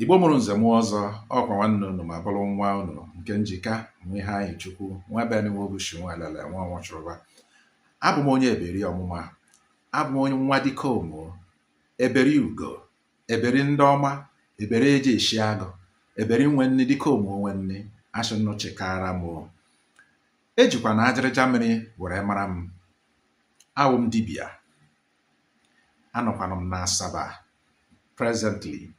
Igbo mụrụ nze mụọ ọzọ, ọkwa nwanne unu ma bụrụ nwa unu nke njika nwa Iheanyịchukwu nwa ebe nwobushi nwa elele nwa ọnwụchụrụba. Abụ m onye eberi ọmụma, abụ m onye nwa dike omo, eberi ugo, eberi ndị ọma, eberi eji eshi agụ, eberi nwe nne dike omo nwe nne, ashị nnụ chịkara m. Ejikwa na ajịrịja mmiri were mara m. Awụ m dibịa, anọkwanụ m na Asaba presently.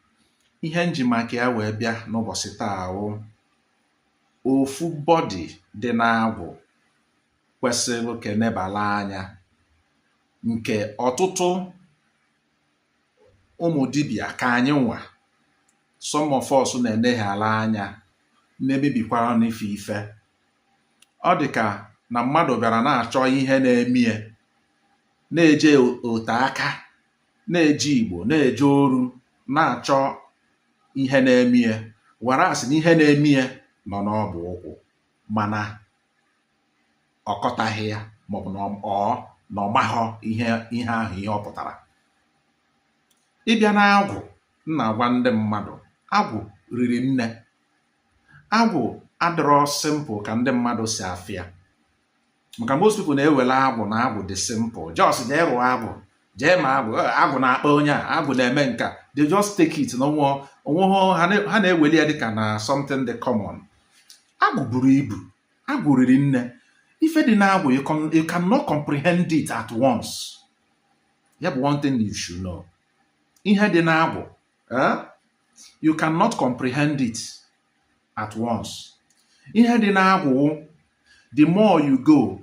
Ihe m ji maka ya wee bịa n'ụbọchị taa awụ ofu body dị n'agwụ kwesịrị ka enebala anya, nke ọtụtụ ụmụ dibịa ka anyị nwa, some of us, na-eneghala anya, na-emebikwara n'ife ife. Ọ dị ka na mmadụ bịara na-achọ ihe na-emie, na-eje ote aka, na-eje Igbo, na-eje oru, na-achọ ihe na-emie, were asị na ihe na-emie nọ n'ọbụ ụkwụ, mana ọ kọtaghị ya, maọbụ na ọ na ọ maghọ ihe ihe ahụ, ihe ọ pụtara. Ịbịa n'agwụ, m na-agwa ndị mmadụ, agwụ riri nne. Agwụ adịrọ simple ka ndị mmadụ si afịa, maka most people na-ewere agwụ na agwụ dị simple, just jee rụọ agwụ, jee ma agwụ, agwụ na-akpa onye a, agwụ na-eme nka. They just take it na onwe onwe ha na-eweli ya dịka na something dị common. Agwụ buru ibu, agwụ riri nne. Ife dị n'agwụ, you cannot comprehend it at once. Ya bụ one thing you should know: ihe dị n'agwụ, eh? You cannot comprehend it at once. Ihe dị n'agwụ, the more you go,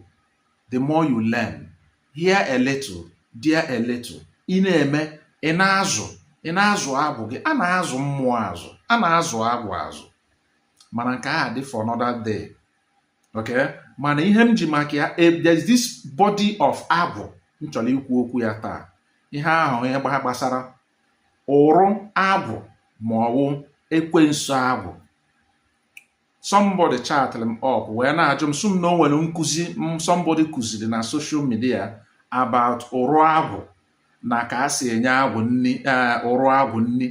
the more you learn. Here a little, there a little. Ị na-eme, ị na-azụ, ị na-azụ agwụ gị. A na-azụ mmụọ azụ, a na-azụ agwụ azụ, mana nke a dị for another day, okay? Mana ihe m ji maka ya, there's this body of agwụ m chọrọ ikwu okwu ya taa. Ihe ahụ, ihe gbasara ụrụ agwụ ma ọ wụ ekwensu agwụ. Somebody chatịrị m up wee na-ajụ m, sị m na o nwere nkụzi m somebody kụziri na social media about ụrụ agwụ na ka a si enye agwụ nni, ụrụ agwụ nni.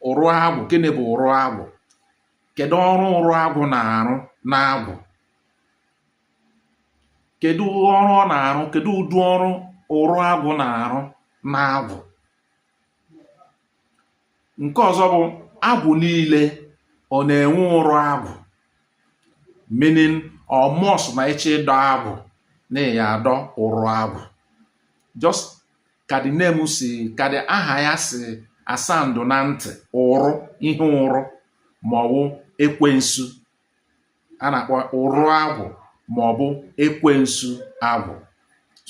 Ụrụ agwụ, gịnị bụ ụrụ agwụ? Kedu ọrụ ụrụ agwụ na-arụ n'agwụ? Kedu ọrụ ọ na-arụ? Kedu ụdị ọrụ ụrụ agwụ na-arụ n'agwụ? Nke ọzọ bụ, agwụ niile ọ na-enwe ụrụ agwụ? Meaning, ọ must na ịchọ ịdọ agwụ na ya adọ ụrụ agwụ? Just ka the name si, ka the aha ya si asandụ na ntị, ụrụ, ihe ụrụ ma ọ bụ ekwensu a na-akpọ ụrụ agwụ ma ọ bụ ekwensu agwụ.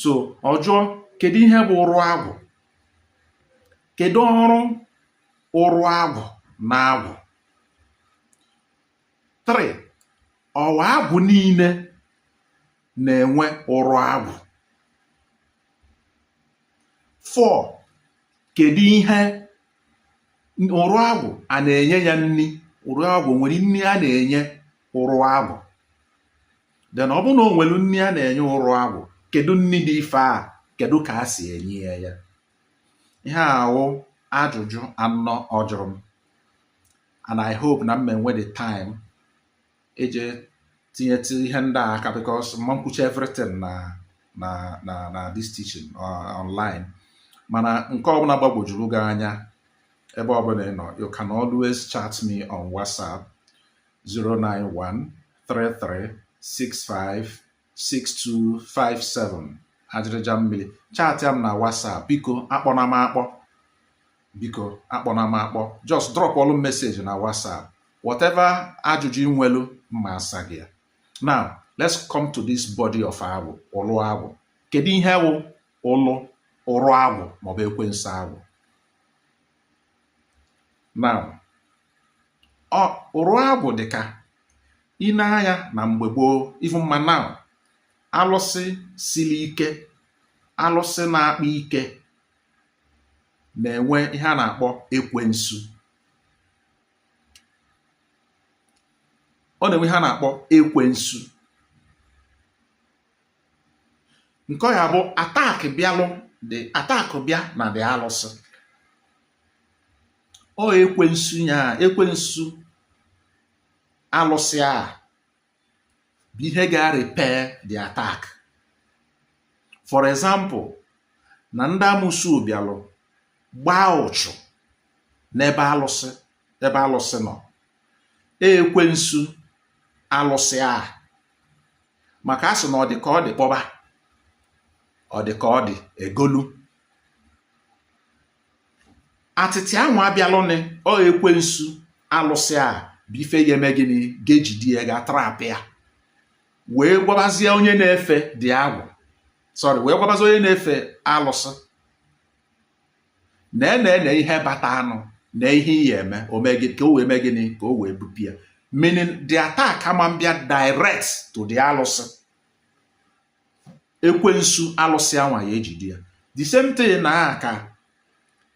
So ọ jụọ, kedu ihe bụ ụrụ agwụ? Kedu ọrụ ụrụ agwụ na agwụ? 3, ọwa agwụ niile na-enwe ụrụ agwụ? 4, kedu ihe ụrụ agwụ a na-enye ya nni? Ụrụ agwụ nwere nni a na-enye ụrụ agwụ? Then ọ bụrụ na o nwere nni a na-enye ụrụ agwụ, kedu nni dị ife a? Kedu ka a si enye ya ya? Ihe awụ ajụjụ anọ ọ jụrụ m, and I hope na m enwe the time ije tinyetụ ihe ndị a aka, because mma nkwuchi everything na this teaching online. Mana nke ọbụla gbagwojuru gị anya, ebe ọbụla ị nọ, you can always chat me on WhatsApp, 091 33 65 6257, ajịrịja mmiri. Chat ya m na WhatsApp, biko. Akpọna m akpọ, biko, akpọna m akpọ. Just drop ọlụ message na WhatsApp, whatever ajụjụ ị nwelu, mma asa gị ya. Now let's come to this body of agwụ, ụlụ agwụ. Kedu ihe wụ ụlụ ụrụ agwụ maọbụ ekwensu agwụ? Now, ọ ụrụ agwụ dị ka ị na-anya na mgbe gboo, even ma now, alụsị siri ike, alụsị na-akpa ike na-enwe ihe a na-akpọ ekwensu. Ọ na-enwe ihe a na-akpọ ekwensu. Nke ọ ya bụ attack bịalụ, the attack bịa na the alụsị. Ọ ekwensu nya, ekwensu alụsị a bụ ihe ga-repair the attack. For example, na ndị amụsụ bịalụ gbaa ụchụ n'ebe alụsị, ebe alụsị nọ, ekwensu alụsị a, maka a sị na ọ dị ka ọ dị kpọba, ọ dị ka ọ dị egolu atịtị anwa abịalụnị. Ọ ekwensu alụsị a bụ ife ga-eme gịnị? Ga-ejide ya, ga-atrap ya, wee gwabazie onye na-efe dị agwụ, sorry, wee gwabazie onye na-efe alụsị na ene ihe bata anụ na ihe iyi eme ome gị ka o wee mee gịnị? Ka o wee bupụ ya. Meaning the attack ama mbịa direct to the alụsị, ekwensu alụsị anwa ya ejide ya. The same thing na ka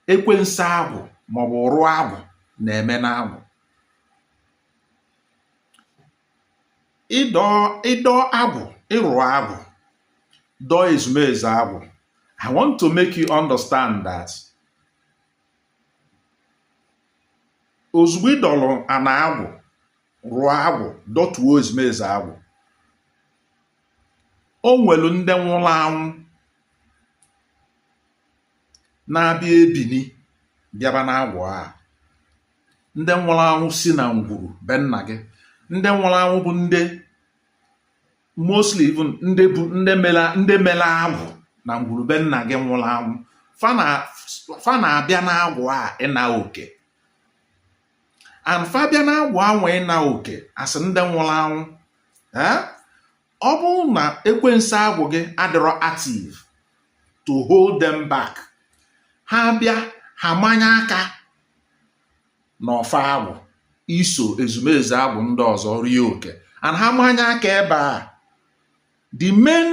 ekwensu agwụ maọbụ ụrụ agwụ na-eme n'agwụ. Ịdọ agwụ, ịrụ agwụ, dọọ ezumezu agwụ, I want to make you understand that ozugbo ị dọrọ ana agwụ, rụọ agwụ, dọtuo ezumezu agwụ, o nwelu ndị nwụrụ anwụ na-abịa ebini bịaba n'agwụ a. Ndị nwụrụ anwụ si na ngwuru be nna gị, ndị nwụrụ anwụ bụ ndị mostly even ndị bụ ndị mere agwụ na ngwuru be nna gị nwụrụ anwụ, fa na-abịa n'agwụ a ịna oke. And fa bịa n'agwụ anwụ ịna oke asị ndị nwụrụ anwụ, ọ bụrụ na ekwensu agwụ gị adịrọ active to hold them back, ha bịa, ha manye aka n'ọfọ agwụ iso ezumezu agwụ ndị ọzọ rie oke. And ha manye aka ebe a, the main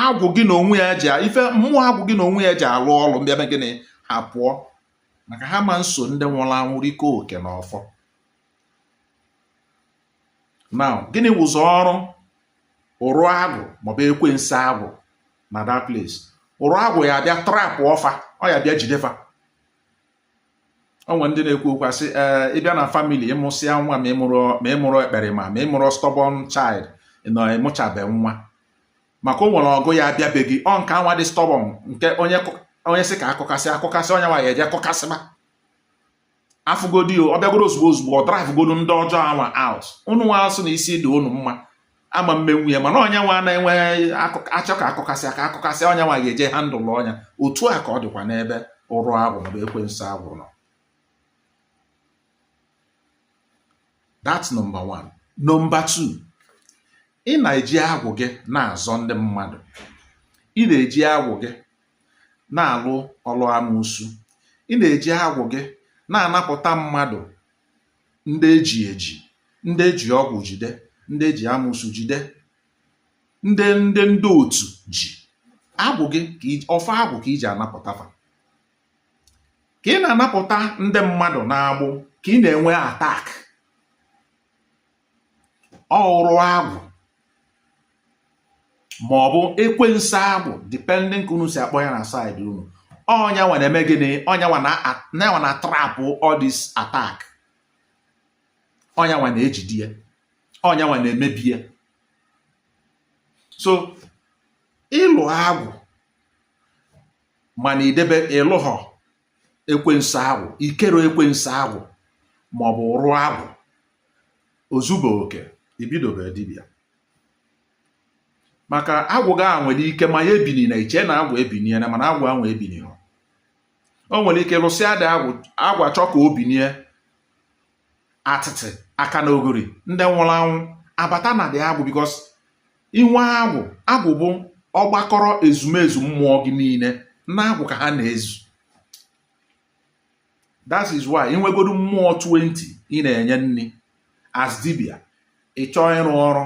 agwụ gị na onwe ya ji ife mmụọ agwụ gị na onwe ya ji alụ ọlụ mbịa gịnị? Ha pụọ, maka ha ma nso ndị nwụrụ anwụ rikọ oke n'ọfọ. Now, gịnị wụzọ ọrụ ụrụ agwụ maọbụ ekwensu agwụ na that place? Ụrụ agwụ ya abịa trap fa, ọ ya bịa jide fa. O nwere ndị na-ekwu okwu asị, ee, ịbịa na family, ịmụsịa nwa, ma ịmụrụ ekperima, ma ịmụrụ stubborn child, na ịmụchabe nwa, maka o nwere ọgụ ya abịabeghị. Ọ nke anwa dị stubborn, nke onye onye sị ka akụkasị akụkasị, onye nwa ya eje kụkasịba afụgodi. Ọ bịagoro ozugbo ozugbo, ọ drivegodo ndị ọjọọ anwa out. Unu nwa asụ na isi dị unu mma ama mmenwu ya, mana onye nwa na-enwe achọ ka akụkasị aka akụkasị, onye nwa ga-eje handle ọnya. Otu a ka ọ dịkwa n'ebe ụrụ agwụ maọbụ ekwensu agwụ nọ. That's number one. Number two, ị na-eji agwụ gị na-azọ ndị mmadụ, ị na-eji agwụ gị na-alụ ọlụ amụsụ, ị na-eji agwụ gị na-anapụta mmadụ ndị eji eji, ndị eji ọgwụ jide, ndị eji amụsụ jide, ndị otu ji agwụ gị ka ọfọ agwụ ka iji anapụta fa. Ka ị na-anapụta ndị mmadụ n'agbụ, ka ị na-enwe attack. Ọrụ agwụ ma ọ bụ ekwensu agwụ, depending ka unu si akpọ ya na side unu, ọnya nwa na-eme gịnị? Ọnya nwa na trap all this attack, ọnya nwa na-ejide ya, ọnya nwa na-emebi ya. So ịlụ agwụ mana idebe ịlụghọ ekwensu agwụ, ikero ekwensu agwụ ma ọ bụ rụọ agwụ, ozugbo oke ibidobe dibịa, maka agwụ gị a nwere ike ma ya ebini na iche na agwụ ebiniela, mana agwụ ahụ ebinighọ. O nwere ike lụsịa dị agwụ, agwụ achọ ka o binie, atịtị aka na ogori ndị nwụrụ anwụ abata na dị agwụ, because inwe agwụ, agwụ bụ ọgbakọrọ ezumezu mmụọ gị niile na agwụ ka ha na-ezu. That is why inwegodu mmụọ 20 ị na-enye nri as dibia, ị chọọ ịrụ ọrụ,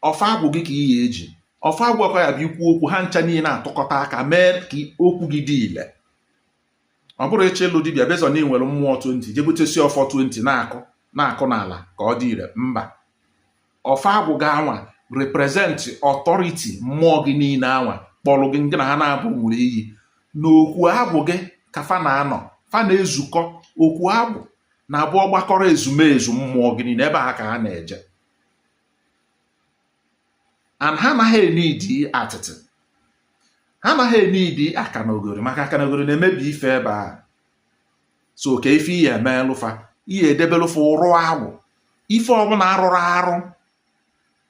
ọfọ agwụ gị ka ị ya eji. Ọfọ agwụ ọkọ ya bụ ikwu okwu, ha ncha niile na-atụkọta aka mee ka okwu gị dị ile. Ọ bụrụ ịchọ ịlụ dibia, based on na ị nwere mmụọ 20, jee butesi ọfọ 20 na-akụ na-akụ n'ala ka ọ dị ire, mba. Ọfọ agwụ gị anwa represent authority mmụọ gị niile anwa kpọrọ gị, ndị na ha na-abụ nwere iyi n'okwu agwụ gị ka fa na-anọ, fa na-ezukọ. Okwu agwụ na-abụ ọgbakọrọ ezumezu mmụọ gị niile ebe ha ka ha na-eje, and ha anaghị enidi atịtị, ha anaghị enidi akanogori, maka akanogori na-emebi ife ebe a. So ka ife ihe emelụfa, ihe edebelụfa ụrụ agwụ, ife ọbụla arụrụ arụ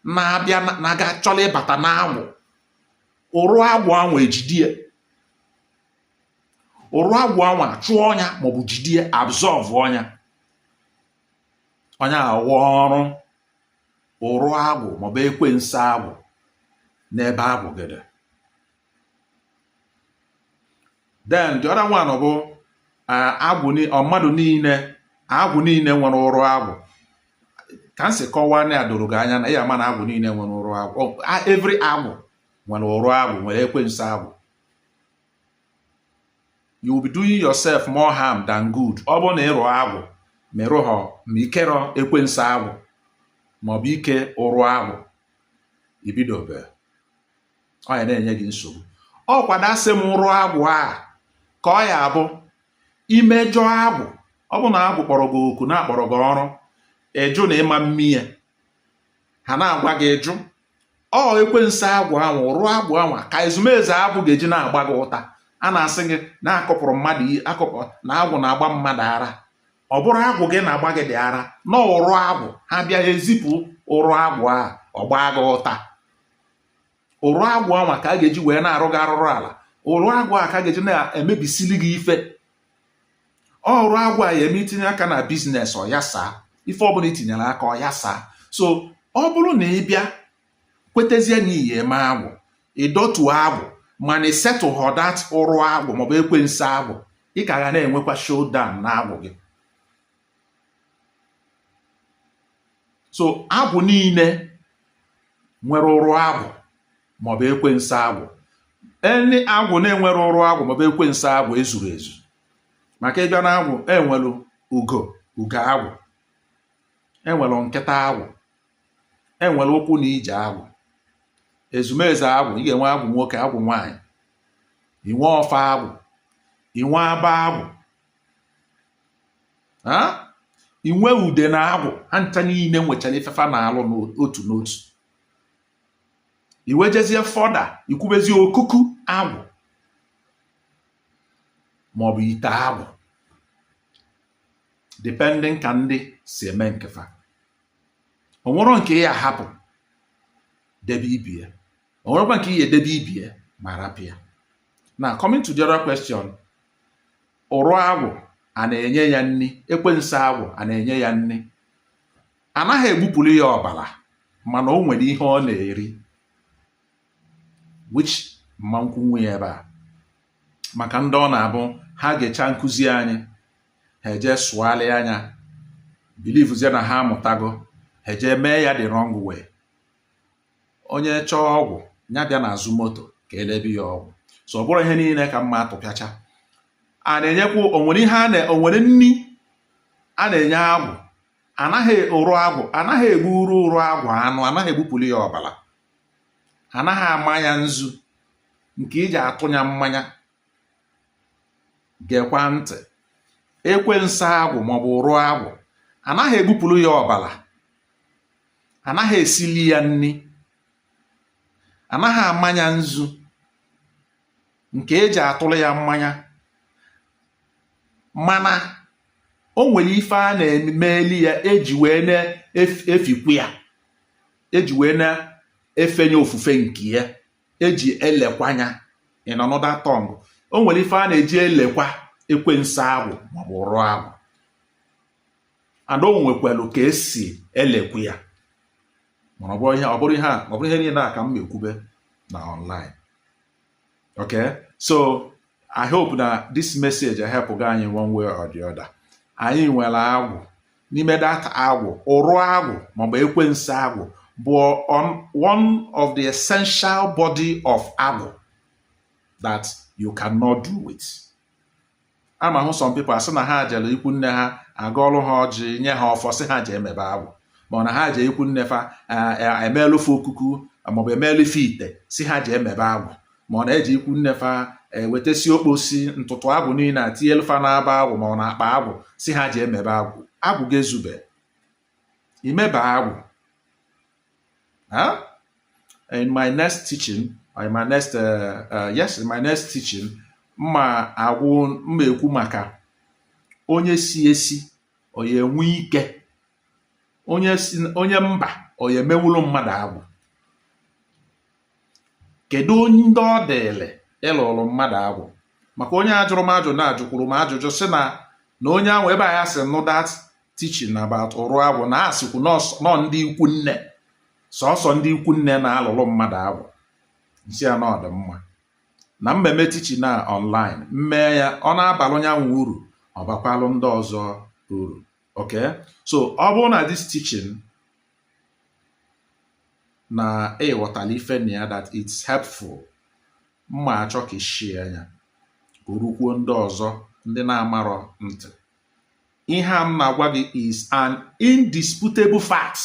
na-abịa na-aga chọrọ ịbata n'agwụ, ụrụ agwụ anwa ejidie, ụrụ agwụ anwa chụọ ọnya maọbụ jidie, absorb ọnya, ọnya aghọ ọrụ ụrụ agwụ maọbụ ekwensu agwụ n'ebe agwụ gị dị. Then the other one bụ agwụ mmadụ niile, agwụ niile nwere ụrụ agwụ. Ka m si kọwaa na ya doro gị anya na ya ama na agwụ niile nwere ụrụ agwụ, every agwụ nwere ụrụ agwụ, nwere ekwensu agwụ. You will be doing yourself more harm than good ọ bụrụ na ịrụ agwụ ma ịrụghọ ma ikerọ ekwensu agwụ maọbụ ike ụrụ agwụ ibidobe, ọ ya na-enye gị nsogbu. Ọ kwadasị m ụrụ agwụ a ka ọ ya abụ imejọ agwụ. Ọ bụ na agwụ kpọrọ gị oku, na-akpọrọ gị ọrụ, ịjụ na ịma mmie ha na-agwa gị ịjụ, ọ ekwensu agwụ ahụ, ụrụ agwụ ahụ ka ezumezu agwụ ga-eji na-agba gị ụta. A na-asị gị na-akọpụrụ mmadụ akọpụ na agwụ na-agba mmadụ ara, ọ bụrụ agwụ gị na-agba gị dị ara na ụrụ agwụ ha bịa ezipụ ụrụ agwụ a, ọ gbaa gị ụta. Ụrụ agwụ anwa ka a ga-eji wee na-arụ gị arụrụ ala, ụrụ agwụ a ka a ga-eji na-emebisili gị ife. Ọrụ agwụ a ya eme itinye aka na business, ọ ya saa ife ọbụla itinyere aka, ọ ya saa. So ọ bụrụ na ị bịa kwetezie na iyi eme agwụ, ịdọtuo agwụ, mana ịsetụghọ that ụrụ agwụ maọbụ ekwensu agwụ, ị ka ga na-enwekwa showdown na agwụ gị. So agwụ niile nwere ụrụ agwụ maọbụ ekwensu agwụ, any agwụ na-enwere ụrụ agwụ maọbụ ekwensu agwụ ezuru ezu. Maka ịbịa na agwụ, enwelu ugo, ugo agwụ, enwelu nkịta agwụ, enwere ụkwụ na ije agwụ, ezumezu agwụ. Ị ga-enwe agwụ nwoke, agwụ nwaanyị, inwe ọfa agwụ, inwe aba agwụ, inwe ude na agwụ. Ha ncha niile nwechara ifefa na-alụ n'otu n'otu. Iwejezie fọda, ikwubezie okuku agwụ maọbụ ite agwụ, depending ka ndị si eme nkefa. O nwero nke ya ahapụ debe ibie, o nwerekwa nke ihe edebe ibie ma rapụ ya. Now, coming to the other question, ụrụ agwụ a na-enye ya nni, ekwensu agwụ a na-enye ya nni, anaghị egbupụrụ ya ọbara, mana o nwere ihe ọ na-eri, which mma nkwunwu ya ebe a, maka ndị ọ na-abụ ha ga-echa nkụzi anyị, ha eje sụgharị anya, believezie na ha amụtago, ha eje mee ya the wrong way. Onye chọọ ọgwụ ya bịa n'azụ moto ka elebe ya ọgwụ. So ọ bụrụ ihe niile ka mma atụpịacha a na-enyekwa. Onwere ihe a na onwere nni a na-enye agwụ, anaghị ụrụ agwụ, anaghị egburu ụrụ agwụ anụ, anaghị egbupụrụ ya ọbara, anaghị ama ya nzu nke iji atụnya mmanya. Gekwa ntị, ekwensu agwụ maọbụ ụrụ agwụ anaghị egbupụrụ ya ọbara, anaghị esili ya nni, anaghị amanya nzu nke eji atụrụ ya mmanya, mana o nwere ife a na-emeli ya eji wee na-efikwu ya, eji wee na-efenye ofufe nke ya, eji elekwanya. In another tongue, o nwere ife a na-eji elekwa ekwensu agwụ maọbụ ụrụ agwụ, and o nwekwelu ka esi elekwu ya. Mana ọ bụrụ ihe ọ bụrụ ihe a, ọ bụrụ ihe niile a ka m ekwube na online. Okay, so I hope na this message help gị anyị one way or the other. Anyị nwere agwụ, n'ime that agwụ, ụrụ agwụ maọbụ ekwensu agwụ bụ one of the essential body of agwụ that you cannot do with. Ama hụ some people asị na ha jere ikwu nne ha, agọọlụ ha ọjị, nye ha ọfọ, sị ha jee emebe agwụ, ma ọ na ha jee ikwu nne fa emeelu fa okuku maọbụ emeelu fa ite, si ha jee emebe agwụ, ma ọ na-eji ikwu nne fa Ewetasi okposi ntụtụ agwụ niile a tinyelu fa n'aba agwụ ma ọ na-akpa agwụ, si ha ji emebe agwụ. Agwụ ga-ezube imebe agwụ. Huh? In my next teaching, or in my next yes, in my next teaching, mma agwụ mma ekwu maka onye si esi ọ ya enwe ike, onye si onye mba ọ ya emewulu mmadụ agwụ. Kedu onye ndị ọ dịịlị ịlụrụ mmadụ agwụ? Maka onye a jụrụ m ajụ na-ajụkwuru m ajụjụ sị na onye ahụ ebe a ya sị nụ that teaching about ụrụ agwụ na asịkwu nọ ndị ikwu nne, sọsọ ndị ikwu nne na-alụrụ mmadụ agwụ. Nsị ya na ọ dị mma na mmemme teaching a online mmee ya, ọ na-abalụ onye uru, ọ bakwalụ ndị ọzọ uru. Okay, so ọ bụrụ na this teaching na ịghọtala ife na ya, that it's helpful, mma achọ ka ishie ya ka o rukwuo ndị ọzọ ndị na-amarọ ntị. Ihe a m na-agwa gị is an indisputable fact.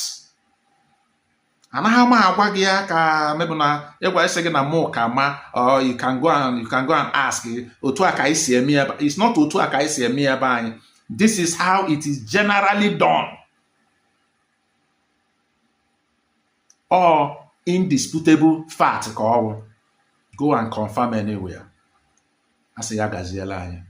Anaghị m agwa gị ya ka mebụ na ịgwa isi gị na mụ ka ma or you can go and ask otu a ka anyị si eme ebe. It's not otu a ka anyị si eme ebe anyị. This is how it is generally done or indisputable fact ka ọ bụ. Go and confirm anywhere. Asị ya gaziela anyị.